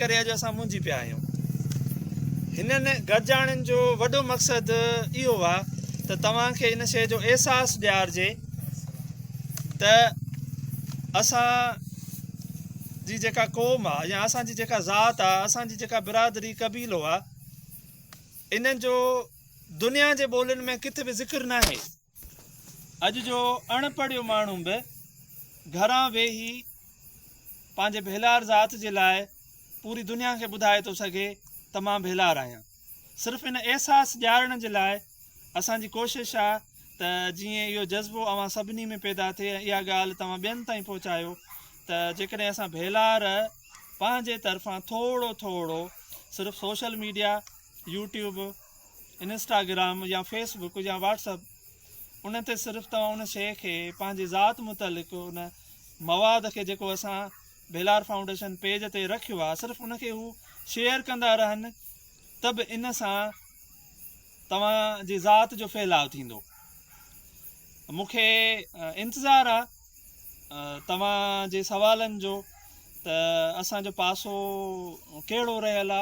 ڪري اڄ اسان منجهي پيا آهيون. هنن گڏجاڻين جو وڏو مقصد اهو آ ته توهان کي ان شيء جو احساس ڏيارجي ته اسان جي جيڪا قوم آ يا اسان جي جيڪا ذات آ، اسان جي جيڪا برادري قبيلو آ، انهن جو دنيا جي ٻولين ۾ ڪٿي به ذڪر ناهي. اڄ جو اڻ پڙهيو ماڻهو به گهران ويهي پنهنجي ڀيلار ذات جي لاء پوري دنيا کي ٻڌائي ٿو سگهي ته مان ڀيلار آهيان. صرف ان احساس ڏيارڻ جي لاء اسان جي ڪوشش آ ته جيئن اهو جذبو اوهان سڀني ۾ پيدا ٿئي ۽ اها ڳالهه توهان ٻين تائين پهچايو ته جيڪڏهن اسان ڀيلار پنهنجي طرفان ٿورو ٿورو صرف سوشل ميڊيا، يوٽيوب، انسٽاگرام يا فيس بڪ يا واٽس اپ ان تي صرف توهان ان شيء کي پنهنجي ذات متعلق ان مواد کي جيڪو اسان ڀيلار فائونڊيشن پيج تي رکيو آهي صرف ان کي هو شيئر ڪندا رهن ته به ان سان توهان جي ذات جو ڦهلاء ٿيندو. مون کي انتظار آ توهان جي سوالن جو ته اسان جو پاسو ڪهڙو رهيل آ.